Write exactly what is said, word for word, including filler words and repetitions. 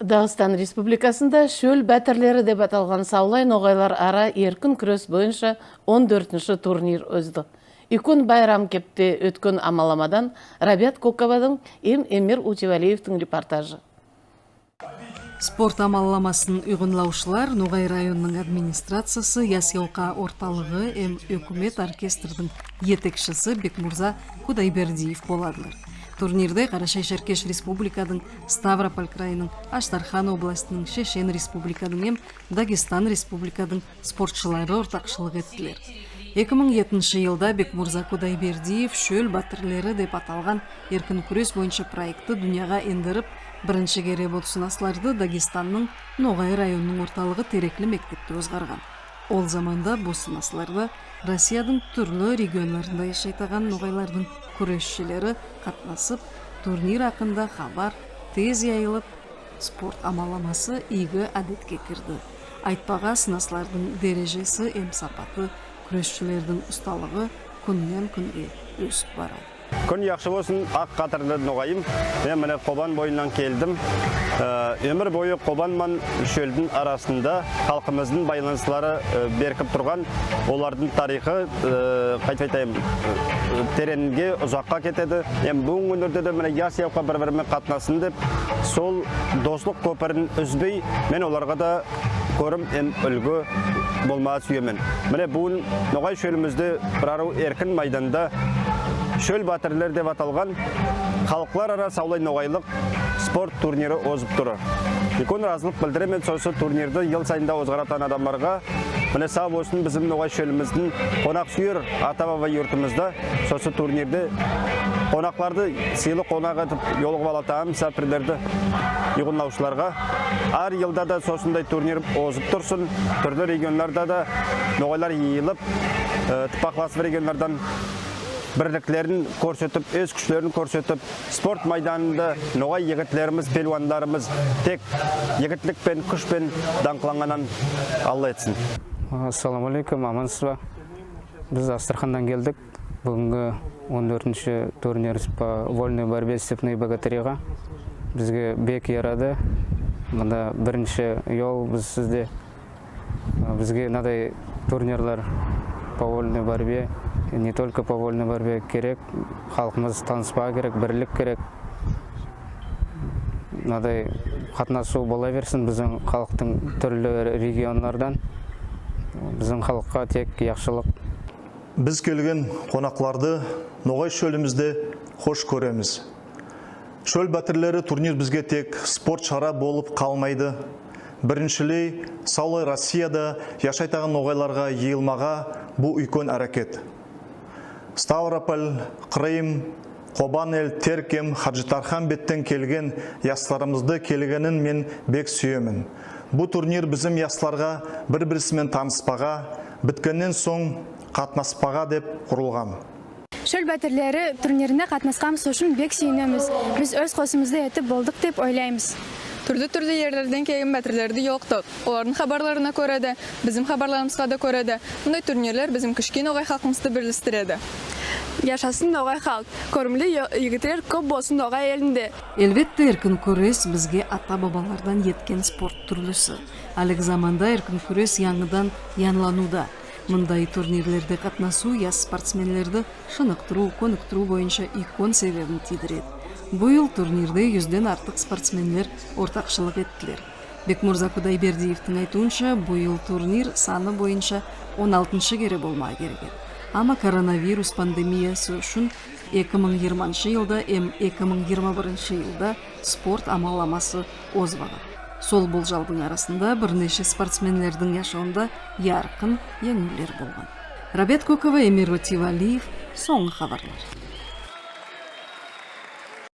Дагыстан Республикасында «Шоьл баьтирлери» деп аталган савлай ногайлар ара эркин куьрес бойынша он доьртинши турнир озды. Уьйкен байрам кепте оьткен амалламадан Рабият Коковадынъ эм Эмир Утевалиевтинъ репортажы. Спорт амалламасын уйгынлавшылар Ногай районынынъ администрациясы, ясьявка орталыгы эм оькимет оркестрдинъ етекшиси Бекмурза Кудайбердиев боладылар. Турнирде Карашай-Шеркеш Республикадынъ, Ставрополь крайынынъ, Аштархан областининъ, Шешен Республикадынъ эм Дагестан Республикадынъ спортшылары ортакшылык эттилер. Эки мынъ етинши йылда Бекмурза Кудайбердиев «Шоьл баьтирлери» деп аталган эркин куьрес бойынша проектти дуныяга эндирип, биринши кере бу сынасларды Дагестаннынъ Ногай районынынъ орталыгы Терекли-Мектебте озгарган. Ол заманда бу сынасларда Россиядынъ туьрли регионларында яшайтаган ногайлардынъ куьресшилери катнасып, турнир акында хабар тез яйылып, спорт амалламасы ийги аьдетке кирди. Айтпага, сынаслардынъ дережеси эм сапаты, куьресшилердинъ усталыгы куьннен-куьнге оьсип барады. Куьн яхшы болсын, ак кадирли ногайым. Мен мине Кобан бойыннан келдим. Э, оьмир бойы Кобан ман шоьлдинъ арасында халкымыздынъ байланыслары, э, беркип турган, олардынъ тарыйхы, э, кайтип айтайым, э, теренъге, узакка кетеди. Эм буьгуьнги куьнлерде де мине ясьявка бир-бири мен катнассын деп, сол дослык коьпирин уьзбей, мен оларга да коьрим эм уьлги болмага суьемен. Мине буьгуьн Ногай шоьлимизде бир ару эркин майданда «Шоьл баьтирлери» деп аталган халклар ара савлай ногайлык спорт турнири озып тур. Уьйкен разылык билдиремен сосы турнирди йыл сайын да озгаратаган аьдемлерге. Мине, сав болсын бизим Ногай шоьлимиздинъ конаксуьер ата-баба юртымызда сосы турнирде конакларды сыйлы конак этип йолыгып алатаган мисафирлерди уйгынлавшыларга. Аьр йылда да сосындай турнир озып турсын. Туьрли регионларда да ногайлар йыйылып, э, тыпакласып регионлардан бирликлерин коьрсетип, оьз куьшлерин коьрсетип, спорт майданында ногай йигитлеримиз, пелуванларымыз тек йигитлик пен, куьш пен данъкланганын Алла этсин. Ассаламу алейкум, амансызба? Биз Астраханнан келдик. Буьгуьнги он доьртинши турнир по вольной борьбе «Степные богатыри»га. Бизге бек ярады. Мунда биринши йол биз сизде. Бизге мынадай турнирлар по вольной борьбе, не только по вольной борьбе керек. Халкымыз таныспага керек, бирлик керек. Мынадай катнасув бола берсин бизим халктынъ туьрли регионлардан. Бизим халкка тек яхшылык. Биз келген конакларды Ногай шоьлимизде хош коьремиз. «Шоьл баьтирлери» турнир бизге тек спорт шара болып калмайды. Бириншилей, савлай Россияда яшайтаган ногайларга йыйылмага бу уьйкен аьрекет. Ставрополь, Крым, Кобан эл, Терк эм Хаджитархан беттен келген ясларымызды келгенин мен бек суьемен. Бу турнир бизим ясларга бир-бириси мен таныспага, биткеннен сонъ катнаспага деп курылган. «Шоьл баьтирлери» турнирине катнасканымыз уьшин бек суьйинемиз. Биз оьз косымызды этип болдык деп ойлаймыз. Туьрли-туьрли ерлерден келген баьтирлерди йолыктык. Олардынъ хабарларына коьре де, бизим хабарларымызга да коьре де, мундай турнирлер бизим кишкей ногай халкымызды бирлестиреди. Яшасын ногай халк! Коьримли йо-, йигитлер коьп болсын ногай элинде! Аьлбетте, эркин куьрес бизге ата-бабалардан еткен спорт туьрлиси. Аьлиги заманда эркин куьрес янъыдан янланувда. Мундай турнирлерде катнасув яс спортсменлерди шыныктырув, коьниктируьв бойынша уьйкен себебин тийдиреди. Быйыл турнирде юзден артык спортсменлер ортакшылык эттилер. Бекмурза Кудайбердиевтинъ айтувынша, быйыл турнир саны бойынша он алтыншы кере болмага керек эди. Ама коронавирус пандемиясы уьшин эки мынъ йырманшы йылда эм эки мынъ йырма биринши йылда спорт амалламасы озбаган. Сол болжалдынъ арасында бир неше спортсменлердинъ яшавында яркын енъуьвлер болган. Рабият Кокова, Эмир Утевалиев, сонъгы хабарлар.